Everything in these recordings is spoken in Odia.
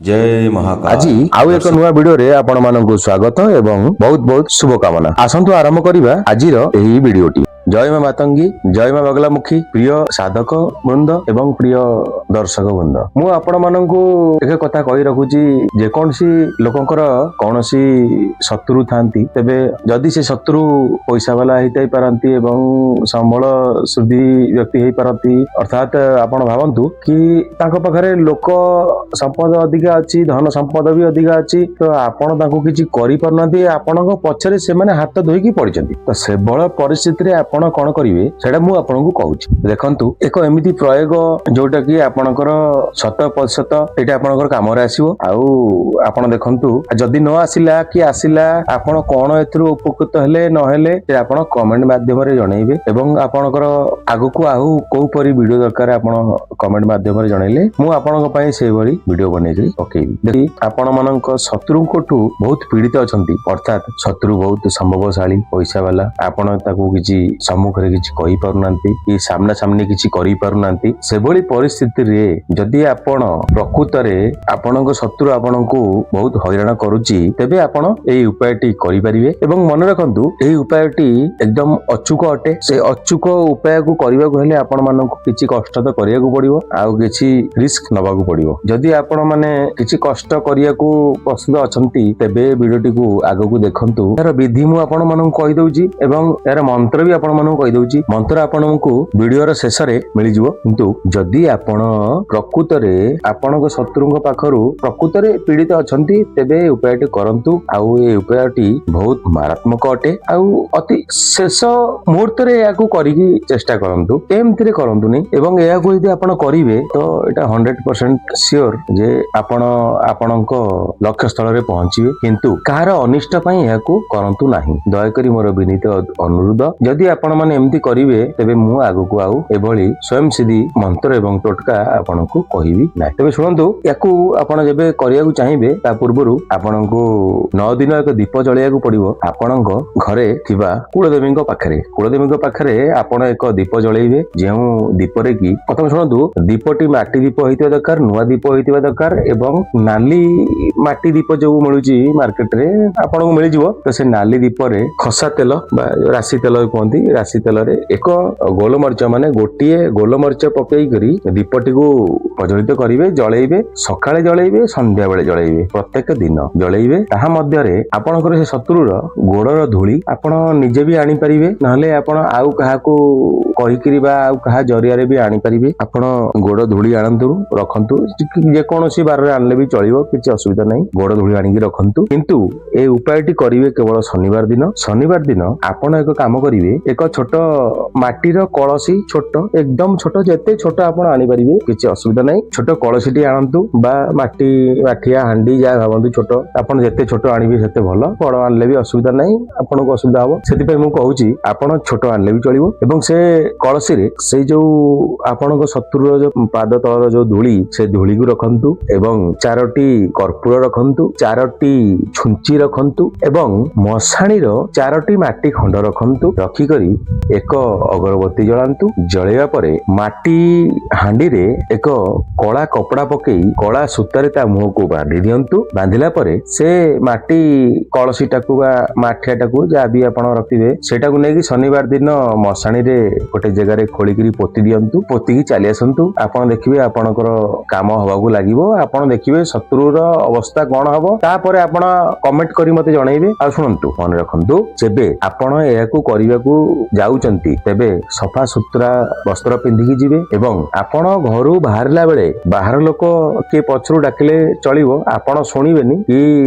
ଜୟ ମହାକାଳ। ଆଜି ଆଉ ଏକ ନୂଆ ଭିଡିଓରେ ଆପଣ ମାନଙ୍କୁ ସ୍ୱାଗତ ଏବଂ ବହୁତ ବହୁତ ଶୁଭକାମନା। ଆସନ୍ତୁ ଆରମ୍ଭ କରିବା ଆଜିର ଏହି ଭିଡିଓଟି। ଜୟ ମା ମାତଙ୍ଗୀ, ଜୟ ମା ବଗଲାମୁଖୀ। ପ୍ରିୟ ସାଧକ ବୃନ୍ଦ ଏବଂ ପ୍ରିୟ ଦର୍ଶକ ବୃନ୍ଦ, ମୁଁ ଆପଣ ମାନଙ୍କୁ ଏକ କଥା କହି ରଖୁଛି। ଯେକୌଣସି ଲୋକଙ୍କର କୌଣସି ଶତ୍ରୁ ଥାନ୍ତି, ତେବେ ଯଦି ସେ ଶତ୍ରୁ ପଇସା ବାଲା ହେଇଥାଇ ପାରନ୍ତି ଏବଂ ସମ୍ବଳ ସୁଧୀ ବ୍ୟକ୍ତି ହେଇପାରନ୍ତି, ଅର୍ଥାତ ଆପଣ ଭାବନ୍ତୁ କି ତାଙ୍କ ପାଖରେ ଲୋକ ସମ୍ପଦ ଅଧିକା ଅଛି, ଧନ ସମ୍ପଦ ବି ଅଧିକା ଅଛି, ତ ଆପଣ ତାଙ୍କୁ କିଛି କରିପାରୁନାହାନ୍ତି, ଆପଣଙ୍କ ପଛରେ ସେମାନେ ହାତ ଧୋଇକି ପଡିଛନ୍ତି, ତ ସେଭଳି ପରିସ୍ଥିତିରେ ଆପଣ କଣ କରିବେ, ସେଇଟା ମୁଁ ଆପଣଙ୍କୁ କହୁଛି। ଦେଖନ୍ତୁ, ଏକ ଏମିତି ପ୍ରୟୋଗ ଯୋଉଟା କି ଆପଣଙ୍କର 100% ଏଇଟା ଆପଣଙ୍କର କାମରେ ଆସିବ। ଆଉ ଆପଣ ଦେଖନ୍ତୁ, ଯଦି ନ ଆସିଲା କି ଆସିଲା, ଆପଣ କଣ ଏଥିରୁ ଉପକୃତ ହେଲେ ନହେଲେ, ସେ ଆପଣ କମେଣ୍ଟ ମାଧ୍ୟମରେ ଜଣେଇବେ। ଏବଂ ଆପଣଙ୍କର ଆଗକୁ ଆଉ କୋଉ ପରି ଭିଡିଓ ଦରକାର, ଆପଣ କମେଣ୍ଟ ମାଧ୍ୟମରେ ଜଣେଇଲେ ମୁଁ ଆପଣଙ୍କ ପାଇଁ ସେଇଭଳି ଭିଡିଓ ବନେଇକି ପକେଇବି। ଦେଖି, ଆପଣ ମାନଙ୍କ ଶତ୍ରୁଙ୍କଠୁ ବହୁତ ପୀଡିତ ଅଛନ୍ତି, ଅର୍ଥାତ ଶତ୍ରୁ ବହୁତ ସମ୍ଭବଶାଳୀ, ପଇସା ବାଲା, ଆପଣ ତାକୁ କିଛି ସମ୍ମୁଖରେ କିଛି କହିପାରୁନାହାନ୍ତି କି ସାମ୍ନା ସାମ୍ନି କିଛି କରିପାରୁନାହାନ୍ତି, ସେଭଳି ପରିସ୍ଥିତିରେ ଯଦି ଆପଣ ପ୍ରକୃତରେ ଆପଣଙ୍କ ଶତ୍ରୁ ଆପଣଙ୍କୁ ବହୁତ ହଇରାଣ କରୁଛି, ତେବେ ଆପଣ ଏଇ ଉପାୟଟି କରିପାରିବେ। ଏବଂ ମନେ ରଖନ୍ତୁ, ଏହି ଉପାୟଟି ଏକଦମ ଅଚୂକ ଅଟେ। ସେ ଅଚୂକ ଉପାୟକୁ କରିବାକୁ ହେଲେ ଆପଣ ମାନଙ୍କୁ କିଛି କଷ୍ଟ ତ କରିବାକୁ ପଡିବ ଆଉ କିଛି ରିସ୍କ ନବାକୁ ପଡିବ। ଯଦି ଆପଣ ମାନେ କିଛି କଷ୍ଟ କରିବାକୁ ପ୍ରସ୍ତୁତ ଅଛନ୍ତି, ତେବେ ଭିଡିଓଟିକୁ ଆଗକୁ ଦେଖନ୍ତୁ। ଏହାର ବିଧି ମୁଁ ଆପଣ ମାନଙ୍କୁ କହିଦଉଛି ଏବଂ ଏହାର ମନ୍ତ୍ର ବି ଆପଣ ମାନଙ୍କୁ କହିଦଉଛି। ମନ୍ତ୍ର ଆପଣଙ୍କୁ ଭିଡିଓର ଶେଷରେ ମିଳିଯିବ। କିନ୍ତୁ ଯଦି ଆପଣ ପ୍ରକୃତରେ ଆପଣଙ୍କ ଶତ୍ରୁଙ୍କ ପାଖରୁ ପ୍ରକୃତରେ ପୀଡିତ ଅଛନ୍ତି, ତେବେ ଏ ଉପାୟଟି କରନ୍ତୁ। ଆଉ ଏ ଉପାୟଟି ବହୁତ ମାରାତ୍ମକ ଅଟେ। ଆଉ ଅତି ଶେଷ ମୁହୂର୍ତ୍ତରେ ଏହାକୁ କରିକି ଚେଷ୍ଟା କରନ୍ତୁ, ଏମିତିରେ କରନ୍ତୁନି। ଏବଂ ଏହାକୁ ଯଦି ଆପଣ କରିବେ, ତ ଏଇଟା 100% ସିଓର ଯେ ଆପଣ ଆପଣଙ୍କ ଲକ୍ଷ୍ୟସ୍ଥଳରେ ପହଞ୍ଚିବେ। କିନ୍ତୁ କାହାର ଅନିଷ୍ଟ ପାଇଁ ଏହାକୁ କରନ୍ତୁ ନାହିଁ, ଦୟାକରି ମୋର ବିନୀତ ଅନୁରୋଧ। ଯଦି ଆପଣ ମାନେ ଏମିତି କରିବେ, ତେବେ ମୁଁ ଆଗକୁ ଆଉ ଏଭଳି ସ୍ୱୟଂ ସିଦ୍ଧି ମନ୍ତ୍ର ଏବଂ ଟୋଟକା ଆପଣଙ୍କୁ କହିବି ନାହିଁ। ତେବେ ଶୁଣନ୍ତୁ, ୟାକୁ ଆପଣ ଯେବେ କରିବାକୁ ଚାହିଁବେ, ତା ପୂର୍ବରୁ ଆପଣଙ୍କୁ 9 ଦିନ ଏକ ଦୀପ ଜଳେଇବାକୁ ପଡିବ ଆପଣଙ୍କ ଘରେ ଥିବା କୁଳଦେବୀଙ୍କ ପାଖରେ। କୁଳଦେବୀଙ୍କ ପାଖରେ ଆପଣ ଏକ ଦୀପ ଜଳେଇବେ, ଯେଉଁ ଦୀପରେ କି, ପ୍ରଥମେ ଶୁଣନ୍ତୁ, ଦୀପଟି ମାଟି ଦୀପ ହେଇଥିବା ଦରକାର, ନୂଆ ଦୀପ ହେଇଥିବା ଦରକାର ଏବଂ ନାଲି ମାଟି ଦୀପ ଯୋଉ ମିଳୁଛି ମାର୍କେଟରେ, ଆପଣଙ୍କୁ ମିଳିଯିବ। ତ ସେ ନାଲି ଦୀପରେ ଖସା ତେଲ ବା ରାଶି ତେଲ କୁହନ୍ତି, ରାଶି ତେଲରେ ଏକ ଗୋଲମରିଚ, ମାନେ ଗୋଟିଏ ଗୋଲମରିଚ ପକେଇକରି ଦୀପଟିକୁ ପ୍ରଜ୍ୱଳିତ କରିବେ, ଜଳେଇବେ। ସକାଳେ ଜଳେଇବେ, ସନ୍ଧ୍ୟା ବେଳେ ଜଳେଇବେ, ପ୍ରତ୍ୟେକ ଦିନ ଜଳେଇବେ। ତାହା ମଧ୍ୟରେ ଆପଣଙ୍କର ସେ ଶତ୍ରୁର ଗୋଡର ଧୂଳି ଆପଣ ନିଜେ ବି ଆଣିପାରିବେ, ନହେଲେ ଆପଣ ଆଉ କାହାକୁ କହିକିରି ବା ଆଉ କାହା ଜରିଆରେ ବି ଆଣିପାରିବେ। ଆପଣ ଗୋଡ ଧୂଳି ଆଣନ୍ତୁ, ରଖନ୍ତୁ। ଯେକୌଣସି ବାରରେ ଆଣିଲେ ବି ଚଳିବ, କିଛି ଅସୁବିଧା ନାହିଁ। ଗୋଡ ଧୂଳି ଆଣିକି ରଖନ୍ତୁ। କିନ୍ତୁ ଏ ଉପାୟଟି କରିବେ କେବଳ ଶନିବାର ଦିନ। ଶନିବାର ଦିନ ଆପଣ ଏକ କାମ କରିବେ, ଏକ ଛୋଟ ମାଟିର କଳସୀ, ଛୋଟ, ଏକଦମ ଛୋଟ, ଯେତେ ଛୋଟ ଆପଣ ଆଣିପାରିବେ, କିଛି ଅସୁବିଧା ନାହିଁ। ଛୋଟ କଳସୀଟି ଆଣନ୍ତୁ ବା ମାଟି ମାଠିଆ, ହାଣ୍ଡି, ଯାହା ଭାବନ୍ତୁ ଛୋଟ। ଆପଣ ଯେତେ ଛୋଟ ଆଣିବେ ସେତେ ଭଲ। ବଡ ଆଣିଲେ ବି ଅସୁବିଧା ନାହିଁ, ଆପଣଙ୍କୁ ଅସୁବିଧା ହବ, ସେଥିପାଇଁ ମୁଁ କହୁଛି ଆପଣ ଛୋଟ ଆଣିଲେ ବି ଚଳିବ। ଏବଂ ସେ କଳସୀରେ ସେଇ ଯୋଉ ଆପଣଙ୍କ ଶତ୍ରୁର ଯୋଉ ପାଦ ତଳର ଯୋଉ ଧୂଳି, ସେ ଧୂଳିକୁ ରଖନ୍ତୁ ଏବଂ ଚାରୋଟି କର୍ପୂର ରଖନ୍ତୁ, ଚାରୋଟି ଛୁଞ୍ଚି ରଖନ୍ତୁ ଏବଂ ମଶାଣିର ଚାରୋଟି ମାଟି ଖଣ୍ଡ ରଖନ୍ତୁ। ରଖିକରି ଏକ ଅଗରବତୀ ଜଳାନ୍ତୁ। ଜଳେଇବା ପରେ ମାଟି ହାଣ୍ଡିରେ ଏକ କଳା କପଡା ପକେଇ କଳା ସୂତାରେ ତା ମୁହଁକୁ ବାନ୍ଧି ଦିଅନ୍ତୁ। ବାନ୍ଧିଲା ପରେ ସେ ମାଟି କଳସୀଟାକୁ ବା ମାଠିଆଟାକୁ, ଯାହା ବି ଆପଣ ରଖିବେ, ସେଇଟାକୁ ନେଇକି ଶନିବାର ଦିନ ମଶାଣିରେ ଗୋଟେ ଜାଗାରେ ଖୋଳିକିରି ପୋତି ଦିଅନ୍ତୁ। ପୋତିକି ଚାଲି ଆସନ୍ତୁ। ଆପଣ ଦେଖିବେ, ଆପଣଙ୍କର କାମ ହବାକୁ ଲାଗିବ। ଆପଣ ଦେଖିବେ ଶତ୍ରୁର ଅବସ୍ଥା କଣ ହବ। ତାପରେ ଆପଣ କମେଣ୍ଟ କରି ମତେ ଜଣେଇବେ। ଆଉ ଶୁଣନ୍ତୁ, ମନେ ରଖନ୍ତୁ, ଯେବେ ଆପଣ ଏହାକୁ କରିବାକୁ ଯାଉଛନ୍ତି, ତେବେ ସଫା ସୁତୁରା ବସ୍ତ୍ର ପିନ୍ଧିକି ଯିବେ। ଏବଂ ଆପଣ ଘରୁ ବାହାରିଲା ବେଳେ ବାହାର ଲୋକ କିଏ ପଛରୁ ଡାକିଲେ ଚଳିବ, ଆପଣ ଶୁଣିବେନି କି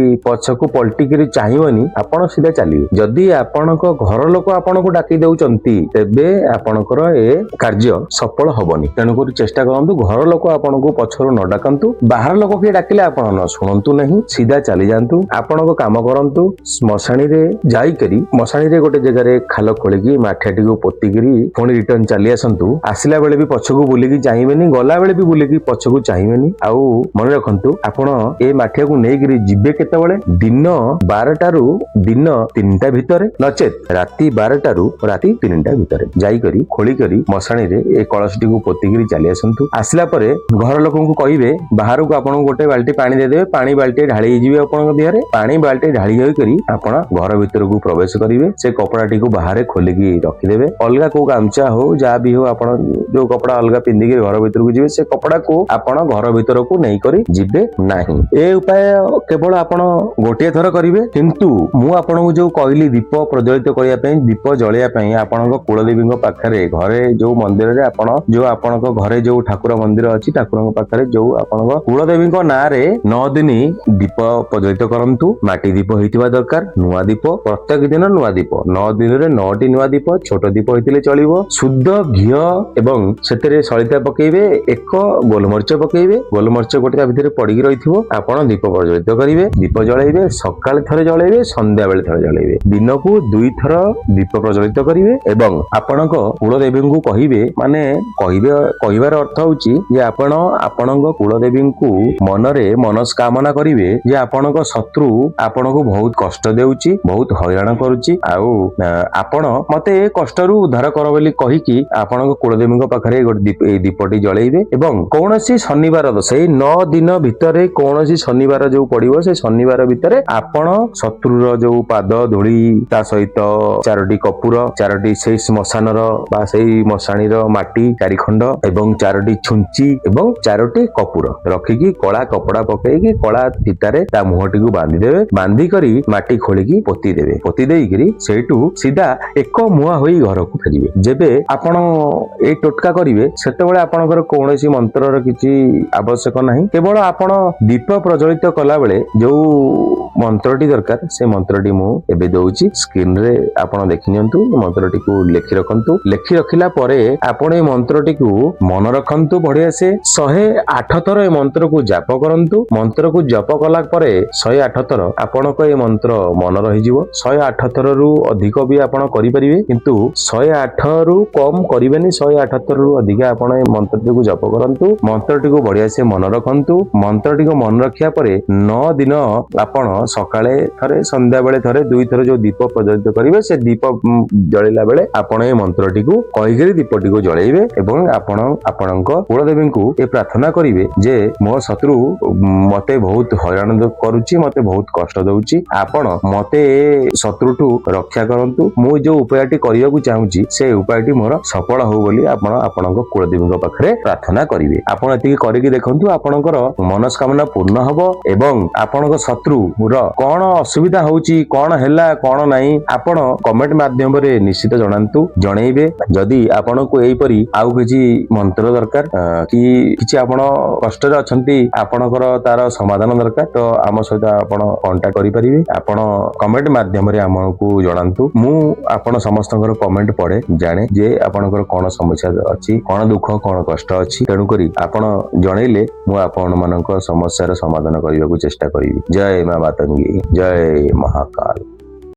ପଛକୁ ପଲଟିକିରି ଚାହିଁବନି, ଆପଣ ସିଧା ଚାଲିବେ। ଯଦି ଆପଣଙ୍କ ଘର ଲୋକ ଆପଣଙ୍କୁ ଡାକି ଦଉଛନ୍ତି, ତେବେ ଆପଣଙ୍କର ଏ କାର୍ଯ୍ୟ ସଫଳ ହବନି। ତେଣୁକରି ଚେଷ୍ଟା କରନ୍ତୁ ଘର ଲୋକ ଆପଣଙ୍କୁ ପଛରୁ ନ ଡାକନ୍ତୁ। ବାହାର ଲୋକ କିଏ ଡାକିଲେ ଆପଣ ନ ଶୁଣନ୍ତୁ ନାହିଁ, ସିଧା ଚାଲି ଯାଆନ୍ତୁ, ଆପଣଙ୍କ କାମ କରନ୍ତୁ। ମଶାଣିରେ ଯାଇକରି ମଶାଣିରେ ଗୋଟେ ଜାଗାରେ ଖାଲ ଖୋଳିକି ମାଠିଆଟିକୁ ପୋତିକିରି ପୁଣି ରିଟର୍ନ ଚାଲି ଆସନ୍ତୁ। ଆସିଲା ବେଳେ ବି ପଛକୁ ବୁଲିକି ଚାହିଁବେନି, ଗଲା ବେଳେ ବି ବୁଲିକି ପଛକୁ ଚାହିଁବେନି। ଆଉ ମନେ ରଖନ୍ତୁ, ଆପଣ ଏ ମାଠିଆକୁ ନେଇକିରି ଯିବେ କେତେବେଳେ? ଦିନ 12ଟାରୁ ଦିନ 3ଟା ଭିତରେ, ନଚେତ ରାତି 12ଟାରୁ ରାତି 3ଟା ଭିତରେ ଯାଇକରି ଖୋଳିକରି ମଶାଣିରେ ଏ କଳସଟିକୁ ପୋତିକିରି ଚାଲି ଆସନ୍ତୁ। ଆସିଲା ପରେ ଘର ଲୋକଙ୍କୁ କହିବେ, ବାହାରକୁ ଆପଣଙ୍କୁ ଗୋଟେ ବାଲ୍ଟି ପାଣି ଦେଇଦେବେ। ପାଣି ବାଲ୍ଟି ଢାଳି ହେଇଯିବେ ଆପଣଙ୍କ ଦେହରେ। ପାଣି ବାଲ୍ଟି ଢାଳି ହେଇକରି ଆପଣ ଘର ଭିତରକୁ ପ୍ରବେଶ କରିବେ। ସେ କପଡାଟିକୁ ବାହାରେ ଖୋଲିକି ରଖିଦେବେ। ଅଲଗା କୋଉ ଗାମୁଛା ହଉ, ଯାହା ବି ହଉ, ଆପଣ ଯୋଉ କପଡା ଅଲଗା ପିନ୍ଧିକି ଘର ଭିତରକୁ ଯିବେ, ସେ କପଡାକୁ ଆପଣ ଘର ଭିତରକୁ ନେଇକରି ଯିବେ ନାହିଁ। ଏ ଉପାୟ କେବଳ ଆପଣ ଗୋଟିଏ ଥର କରିବେ। କିନ୍ତୁ ମୁଁ ଆପଣଙ୍କୁ ଯୋଉ କହିଲି ଦୀପ ପ୍ରଜ୍ୱଳିତ କରିବା ପାଇଁ, ଦୀପ ଜଳେଇବା ପାଇଁ, ଆପଣଙ୍କ କୁଳଦେବୀଙ୍କ ପାଖରେ ଘରେ ଯୋଉ ମନ୍ଦିରରେ ଆପଣ ଯୋଉ ଆପଣଙ୍କ ଘରେ ଯୋଉ ଠାକୁର ମନ୍ଦିର ଅଛି, ଠାକୁରଙ୍କ ପାଖରେ ଯୋଉ ଆପଣଙ୍କ କୁଳଦେବୀଙ୍କ ନାଁରେ 9 ଦିନ ଦୀପ ପ୍ରଜ୍ୱଳିତ କରନ୍ତୁ। ମାଟି ଦୀପ ହେଇଥିବା ଦରକାର, ନୂଆ ଦୀପ, ପ୍ରତ୍ୟେକ ଦିନ ନୂଆ ଦୀପ। 9 ଦିନରେ 9ଟି ନୂଆ ଦୀପ, ଛୋଟ ଦୀପ ହେଇଥିଲେ ଚଳିବ। ଶୁଦ୍ଧ ଘିଅ ଏବଂ ସେଥିରେ ସଳିତା ପକେଇବେ, ଏକ ଗୋଲମରିଚ ପକେଇବେ। ଗୋଲମରିଚ ଗୋଟେ ତା ଭିତରେ ପଡିକି ରହିଥିବ। ଆପଣ ଦୀପ ପ୍ରଜ୍ୱଳିତ କରିବେ, ଦୀପ ଜଳେଇବେ। ସକାଳେ ଥରେ ଜଳେଇବେ, ସନ୍ଧ୍ୟା ବେଳେ ଥରେ ଜଳେଇବେ। ଦିନକୁ 2 ଥର ଦୀପ ପ୍ରଜ୍ୱଳିତ କରିବେ ଏବଂ ଆପଣଙ୍କ କୁଳଦେବୀଙ୍କୁ କହିବେ, ମାନେ କହିବେ, କହିବାର ଅର୍ଥ ହଉଛି ଯେ ଆପଣ ଆପଣଙ୍କ କୁଳଦେବୀଙ୍କୁ ମନରେ ମନସ୍କାମନା କରିବେ ଯେ ଆପଣଙ୍କ ଶତ୍ରୁ ଆପଣଙ୍କୁ ବହୁତ କଷ୍ଟ ଦେଉଛି, ବହୁତ ହଇରାଣ କରୁଛି, ଆଉ ଆପଣ ମତେ ଏ କଷ୍ଟରୁ ଉଦ୍ଧାର କର ବୋଲି କହିକି ଆପଣଙ୍କ କୁଳଦେବୀଙ୍କ ପାଖରେ ଗୋଟେ ଦୀପ, ଏଇ ଦୀପଟି ଜଳେଇବେ। ଏବଂ କୌଣସି ଶନିବାର, ସେଇ 9 ଦିନ ଭିତରେ କୌଣସି ଶନିବାର ଯୋଉ ପଡିବ, ସେ ଶନିବାର ଭିତରେ ଆପଣ ଶତ୍ରୁର ଯୋଉ ପାଦ ଧୂଳି, ତା ସହିତ ଚାରୋଟି କର୍ପୂର, ଚାରୋଟି ସେଇ ଶ୍ମଶାନର ବା ସେଇ ମଶାଣିର ମାଟି 4 ଖଣ୍ଡ ଏବଂ ଚାରୋଟି ଛୁଞ୍ଚି ଏବଂ ଚାରୋଟି କର୍ପୂର ରଖିକି, କଳା କପଡା ପକେଇକି, କଳା ଫିତାରେ ତା ମୁହଁଟିକୁ ବାନ୍ଧିଦେବେ। ବାନ୍ଧି କରି ମାଟି ଖୋଳିକି ପୋତି ଦେବେ। ପୋତି ଦେଇକିରି ସେଇଠୁ ସିଧା ଏକ ମୁହାଁ ହୋଇ ଘରକୁ ଫେରିବେ। ଯେବେ ଆପଣ ଏଇ ଟୋଟକା କରିବେ, ସେତେବେଳେ ଆପଣଙ୍କର କୌଣସି ମନ୍ତ୍ରର କିଛି ଆବଶ୍ୟକ ନାହିଁ। କେବଳ ଆପଣ ଦୀପ ପ୍ରଜ୍ୱଳିତ କଲା ବେଳେ ଯୋଉ ମନ୍ତ୍ରଟି ଦରକାର, ସେ ମନ୍ତ୍ରଟି ମୁଁ ଏବେ ଦଉଛି ସ୍କ୍ରିନରେ, ଆପଣ ଦେଖି ନିଅନ୍ତୁ। ମନ୍ତ୍ରଟିକୁ ଲେଖି ରଖନ୍ତୁ। ଲେଖି ରଖିଲା ପରେ ଆପଣ ଏଇ ମନ୍ତ୍ରଟିକୁ ମନେ ରଖନ୍ତୁ ବଢିଆ ସେ। 108 ଥର ଏ ମନ୍ତ୍ରକୁ ଜାପ କରନ୍ତୁ। ମନ୍ତ୍ରକୁ ଜପ କଲା ପରେ 108 ଥର ଆପଣଙ୍କ ଏ ମନ୍ତ୍ର ମନ ରହିଯିବ। 108 ଥରରୁ ଅଧିକ ବି ଆପଣ କରିପାରିବେ, କିନ୍ତୁ 108 ରୁ କମ କରିବେନି। 108 ଥରରୁ ଅଧିକା ଆପଣ ଏ ମନ୍ତ୍ରଟିକୁ ଜପ କରନ୍ତୁ। ମନ୍ତ୍ରଟିକୁ ବଢିଆ ସେ ମନେ ରଖନ୍ତୁ। ମନ୍ତ୍ରଟିକୁ ମନେ ରଖିବା ପରେ 9 ଦିନ ଆପଣ ସକାଳେ ଥରେ, ସନ୍ଧ୍ୟା ବେଳେ ଥରେ, 2 ଥର ଯୋଉ ଦୀପ ପ୍ରଜ୍ୱଳିତ କରିବେ, ସେ ଦୀପ ଜଳିଲା ବେଳେ ଆପଣ ଏ ମନ୍ତ୍ରଟିକୁ କହିକିରି ଦୀପଟିକୁ ଜଳେଇବେ ଏବଂ ଆପଣ ଆପଣଙ୍କ କୁଳଦେବୀଙ୍କୁ ଏ ପ୍ରାର୍ଥନା କରିବେ ଯେ ମୋ ଶତ୍ରୁ ମତେ ବହୁତ ହଇରାଣ କରୁଛି, ମତେ ବହୁତ କଷ୍ଟ ଦଉଛି, ଆପଣ ମତେ ଏ ଶତ୍ରୁଠୁ ରକ୍ଷା କରନ୍ତୁ। ମୁଁ ଯୋଉ ଉପାୟଟି କରିବାକୁ ଚାହୁଁଛି, ସେ ଉପାୟଟି ମୋର ସଫଳ ହଉ ବୋଲି ଆପଣ ଆପଣଙ୍କ କୁଳଦେବୀଙ୍କ ପାଖରେ ପ୍ରାର୍ଥନା କରିବେ। ଆପଣ ଏତିକି କରିକି ଦେଖନ୍ତୁ, ଆପଣଙ୍କର ମନସ୍କାମନା ପୂର୍ଣ୍ଣ ହବ। ଏବଂ ଆପଣଙ୍କ ଶତ୍ରୁ ର କଣ ଅସୁବିଧା ହଉଛି, କଣ ହେଲା କଣ ନାହିଁ, ଆପଣ କମେଣ୍ଟ ମାଧ୍ୟମରେ ନିଶ୍ଚିତ ଜଣାନ୍ତୁ, ଜଣେଇବେ। ଯଦି ଆପଣଙ୍କୁ ଏଇପରି ଆଉ କିଛି ମନ୍ତ୍ର ଦରକାର କି କିଛି ଆପଣ କଷ୍ଟରେ ଅଛନ୍ତି, ଆପଣଙ୍କର ତାର ସମାଧାନ ଦରକାର, ତ ଆମ ସହିତ ଆପଣ କଣ୍ଟାକ୍ଟ କରିପାରିବେ। ଆପଣ କମେଣ୍ଟ ମାଧ୍ୟମରେ ଆମକୁ ଜଣାନ୍ତୁ। ମୁଁ ଆପଣ ସମସ୍ତଙ୍କର କମେଣ୍ଟ ପଢେ, ଜାଣେ ଯେ ଆପଣଙ୍କର କଣ ସମସ୍ୟା ଅଛି, କଣ ଦୁଃଖ, କଣ କଷ୍ଟ ଅଛି। ତେଣୁକରି ଆପଣ ଜଣେଇଲେ ମୁଁ ଆପଣ ମାନଙ୍କ ସମସ୍ୟାର ସମାଧାନ କରିବାକୁ ଚେଷ୍ଟା କରିବି। ଜୟ ମା ମାତଙ୍ଗୀ, ଜୟ ମହାକାଳ।